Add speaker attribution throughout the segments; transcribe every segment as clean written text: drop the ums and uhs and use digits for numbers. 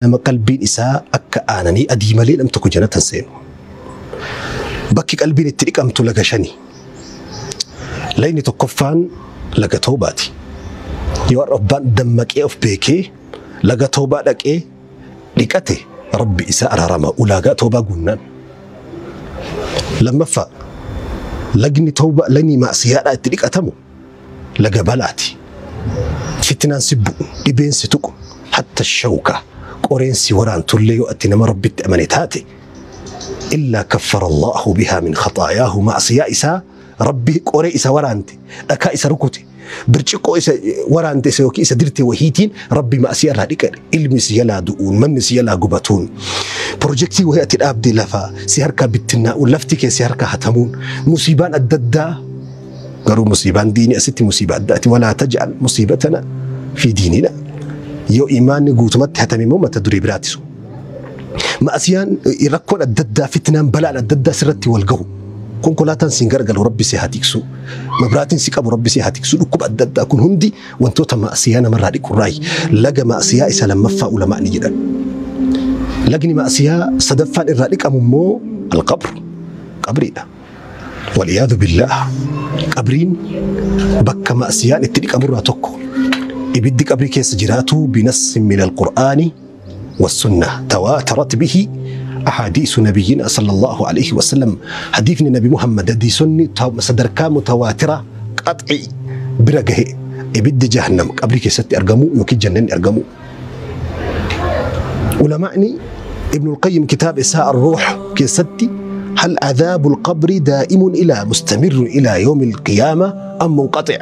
Speaker 1: Nama qalbiin isaa akka aananii adii malee nam tokko jannatan seenu. Bakki qalbiin itti dhiqamtu laga shani. Lagni tokkoffaan laga toobaati. Yoo har'a abbaan dammaqee of beekee laga toobaa dhaqee dhiqate rabbi isaa araarama ulaagaa toobaa guunnaan. Lammaffaa lagni tooba lagni maasiyaadhaa itti dhiqatamu laga balaati. Fitnaan si bu'u, dhibeen si tuqu, hatta shawka qoreen si waraantullee yoo ati nama rabbitti amane taate illaa kaffara Allahu bihaa min khaxaayaahu maasiyaa isaa rabbi qoree isa waraante, dhakaa isa rukute, birciqoo isa waraante isa yookiin isa dirte wahiitiin rabbi maasiyaa irraa dhiqadhe. Ilmi si jalaa du'uun, manni si jalaa gubatuun, pirojektii wahii ati dhaabde lafaa si harkaa bittinnaa'uun, lafti kee si harkaa hatamuun, musiibaan adda addaa. Garuu musiibaan diinii asitti musiibaa addaati. Walaa taj'al musiibatana fi diinina. Yoo imaanni guutumatti hatame immoo mata duree biraati sun. Ma'asiyaan rakkoon adda addaa fitnaan balaan adda addaa sirratti wal gahu. Konkolaataan siin garagalu rabbi si haa tiksu. Mabraatiin si qabu rabbi si haa tiksu. Dhukkuba adda addaa kun hundi wantoota ma'asiyaa namarraa dhiqurraayi. Laga ma'asiyaa isa lammaffaa ulamaa ni jedhan. Lagni ma'asiyaa sadaffaan irraa dhiqamu immoo alqabr qabriidha. Waliyaadu billaah. Qabriin bakka ma'asiyaan itti dhiqamurraa tokko. Ibiddi qabrii keessa jiraatu binassin min alqur'aani والسنة تواترت به أحاديث نبينا صلى الله عليه وسلم. حديث النبي محمد دي سنة صدركا متواترة قطعي برقه إبد جهنم قبل كيست أرقمو يوكي جنن أرقمو. ولمعني ابن القيم كتاب إساء الروح كيستي هل عذاب القبر دائم إلى مستمر إلى يوم القيامة أم منقطع؟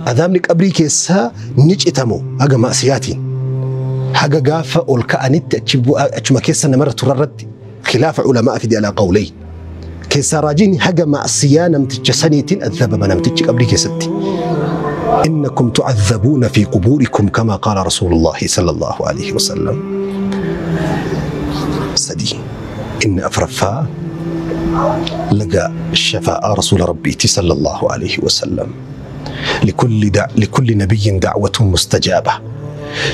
Speaker 1: عذاب قبري كيسا نجئتمو أجا مأسياتين haga gaafa ol ka'anitti achuma keessa namarra turarratti khilaafa ulamaa fide alaa qawlay keessaa raajiin haga ma'asiyaa namticha saniitiin adhabama namtichi qabrii keessatti. إنكم تعذبون في قبوركم كما قال رسول الله صلى الله عليه وسلم. سدي إن أفرفا لقى الشفاء رسول ربي صلى الله عليه وسلم. لكل نبي دعوة مستجابة.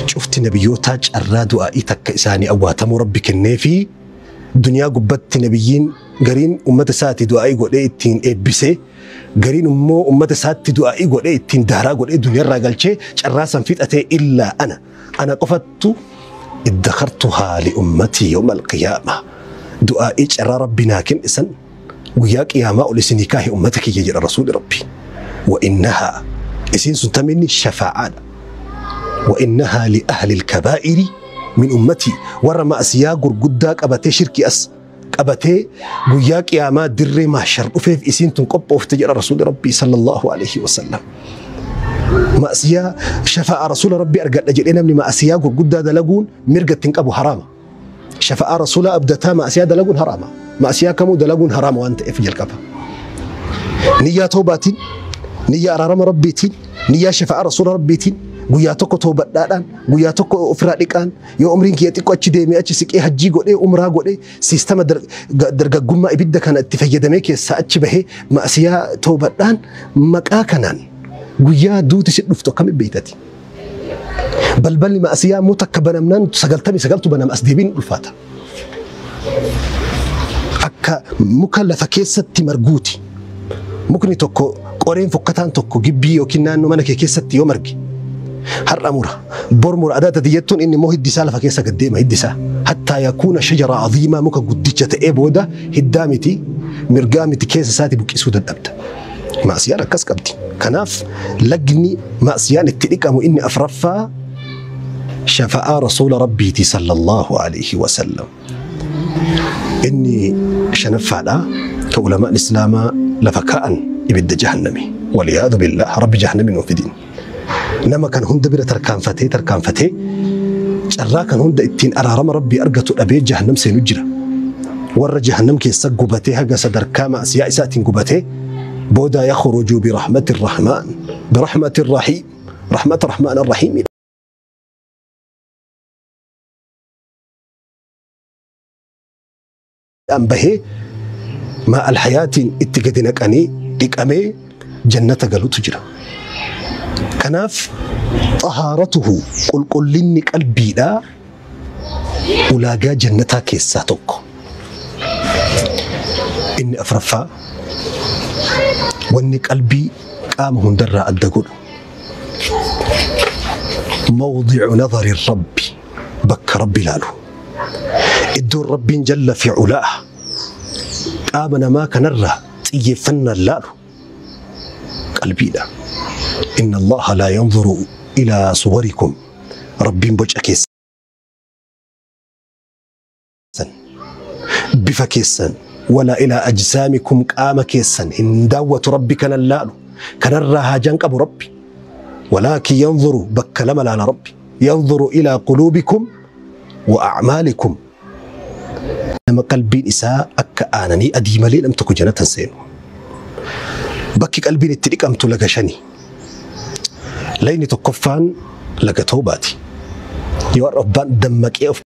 Speaker 1: شفت نبيوتا carraa du'aa'ii takka isaanii awwaatamuu rabbi kennee fi duniyaa gubbatti nabiyyiin gariin ummata isaatti du'aa'ii godhee ittiin eebbisee gariin immoo ummata isaatti du'aa'ii godhee ittiin daaraa godhee duniyaarraa galchee carraa san fixatee illaa ana qofattu iddakhartuhaa li ummatii yawma alqiyaama du'aa'ii carraa rabbi naa kenne san guyyaa qiyaamaa ol isinii kaahe ummata kiyya jedha rasuuli rabbi. Wa innahaa isiin sun taminni shafaa'aadha. وإنها لأهل الكبائر من أمتي ورما أسيا غرغدا قبتي شركي أس قبتي غيا قياما دري ما شر وفيف إسين تنقب وفتجر رسول ربي صلى الله عليه وسلم. ما أسيا شفاء رسول ربي أرجع أجل من ما أسيا غرغدا دلقون مرقة تنقبو حرامة. شفاء رسول أبدتا ما أسيا دلقون حرامة. ما أسيا كمو دلقون حرامة وأنت إفجل كفا. نية توباتين نية أرارم ربيتين نية شفاء رسول ربيتين guyyaa tokko toobadhaadhaan guyyaa tokko ofirraa dhiqaan yoo umriin kiyya xiqqoo achi deemee achi siqee hajjii godhee umraa godhee siistama dargaggummaa ibidda kana itti fayyadamee keessaa achi bahee ma'asiyaa toobadhaan maqaa kanaan guyyaa duuti si dhuftu akkamitti beektati? Balballi ma'asiyaa immoo takka banamnaan 99tu banama as deebiin ulfaata. Akka muka lafa keessatti marguuti. Mukni tokko qoreen fokkataan tokko gibbii yookiin naannoo mana kee keessatti yoo marge har'a mura bor mura adaata diyyattuun inni immoo hiddi isaa lafa keessa gad deema hiddi isaa hattaa yakuuna shajara aziimaa muka guddicha ta'ee booda hiddaa miti mirgaa miti keessa isaati buqqisuu dadhabda. Ma'asiyaan akkas qabdi. Kanaaf lagni ma'asiyaan itti dhiqamu inni afraffaa shafa'aa rasuula rabbiiti sallallahu alaihi wasallam. Inni shanaffaadha ka ulamaan islaamaa lafa kaa'an ibidda jahannami. Waliyaadu billah rabbi jahannami nuuf fidin. Nama kan hunda bira tarkaanfatee carraa kan hunda ittiin araarama rabbii argatu dhabee jahannam seenu jira. Warra jahannam keessa gubatee haga sadarkaa ma'asiyaa isaatiin gubatee booda yakhruju birahmati rahmaan birahmati rahiim rahmata rahmaan arrahiim bahee maa alhayaatiin itti gadi naqanii dhiqamee jannata galutu jira. Kanaaf xahaaratuhu qulqullinni qalbiidhaa Ulaagaa jannataa keessaa tokko. Inni afraffaa, wanni qalbii qaama hundarraa adda godhu, mawdicu nadari rabbi, bakka rabbi ilaalu, iddoon rabbiin jalla fi culaa qaama namaa kanarraa xiyyeeffannaan laalu qalbiidha. Inna Allaha laa yanzuru ilaa suwarikum, rabbiin boca keessan, bifa keessan, wala ilaa ajsaamikum, qaama keessan hin daawwatu. Rabbi kanan laalu, kanarraa haajaan qabu rabbi. Walaakin yanzuru, bakka lama laala rabbi: yanzuru ilaa quluubikum wa acmaalikum. Nama qalbiin isaa akka aananii adii malee nam tokko jannatan seenu. Bakki qalbiin itti dhiqamtu laga shani. Layni tokkoffaan laga toobaati. Yoo har'a abbaan dammaqee of